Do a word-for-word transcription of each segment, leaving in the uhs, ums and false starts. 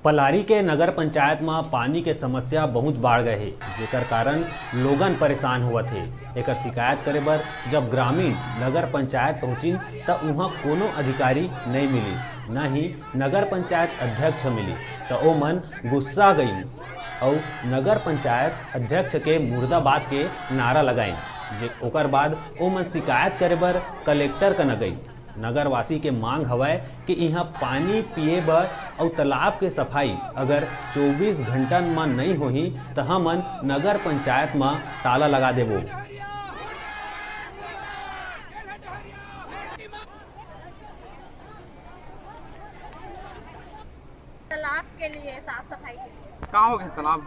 पलारी के नगर पंचायत म पानी के समस्या बहुत बाढ़ गए हे, जेकर कारण लोगन परेशान होवत हे। एकर शिकायत करे बर जब ग्रामीण नगर पंचायत पहुंचिन, त उहां कोनो अधिकारी नइ मिलिस, न ही नगर पंचायत अध्यक्ष मिलिस, त ओमन गुस्सा गइन अउ नगर पंचायत अध्यक्ष के मुर्दाबाद के नारा लगाइन। जे ओकर बाद ओमन शिकायत करे बर कलेक्टर कना गइन। नगरवासी के मांग हवय कि इहां पानी पीए बर अउ तालाब के सफाई अगर चौबीस घंटन म नइ होही, त हमन नगर पंचायत म ताला लगा देबो। तालाब के लिए, साफ सफाई के लिए। का हो गए तालाब?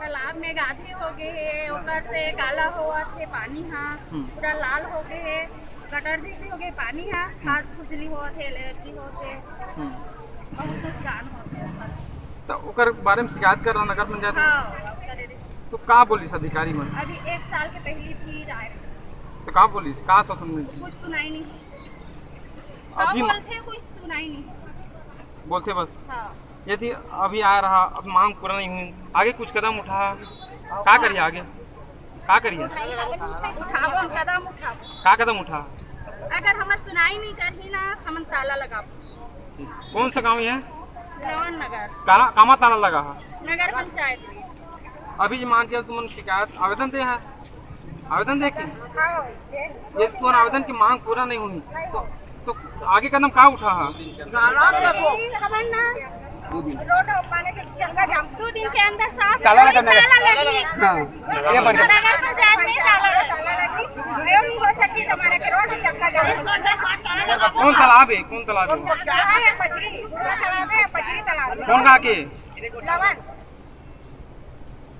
तालाब में गाधी हो गए हे, ओकर से काला होवत हे पानी हा, हम्म। पूरा लाल हो गए हे, गटर जैसे हो गए पानी हा, हम्म। खास खुजली होवत हे, एलर्जी होवत हे, हम्म। बहुत नुकसान होवत हे ओकर से। तो ओकर बारे में शिकायत कर रहा नगर पंचायत में? हाँ, करे रहे। तो का बोलिस अधिकारी मन? अभी एक साल के पहले भी आए रहे। तो का बोलिस? का सोचन में? कुछ सुनाई नहीं। अभी हाँ, म- बोलते हैं, कोई सुनाई नहीं। बोलते बस। हाँ। यदि अभी आ रहा, अब मांग पूरा नहीं हुई, आगे कुछ कदम उठा, का करिए आगे? का करिए? उठाबो, कदम उठाबो। का कदम उठा? अगर हमर सुनाई नहीं करही ना, हमन ताला लगाबो। कौन सा गांव है? लवन नगर। काला, कामा ताला लगा है? नगर पंचायत में। अभी जो मान के तुमन शिकायत आवेदन दे है, आवेदन दे के? हाँ, दे। ये तुमन आवेदन की मांग पूरा नहीं होनी, तो, तो आगे कदम का उठा है? यही हमन ना रोड माने के चक्का जाम, दो दिन के अंदर साफ ताला लगा, ताला लगी। हाँ, ये बढ़िया। नगर पंचायत में ताला लगी। ये नहीं हो सकती तुम्हारे के रोड चक्का जाम। कौन तालाब है? कौन तालाब है? तालाब है पचरी, पूरा तालाब है, पचरी तालाब है। कौन गाँव के? लवन।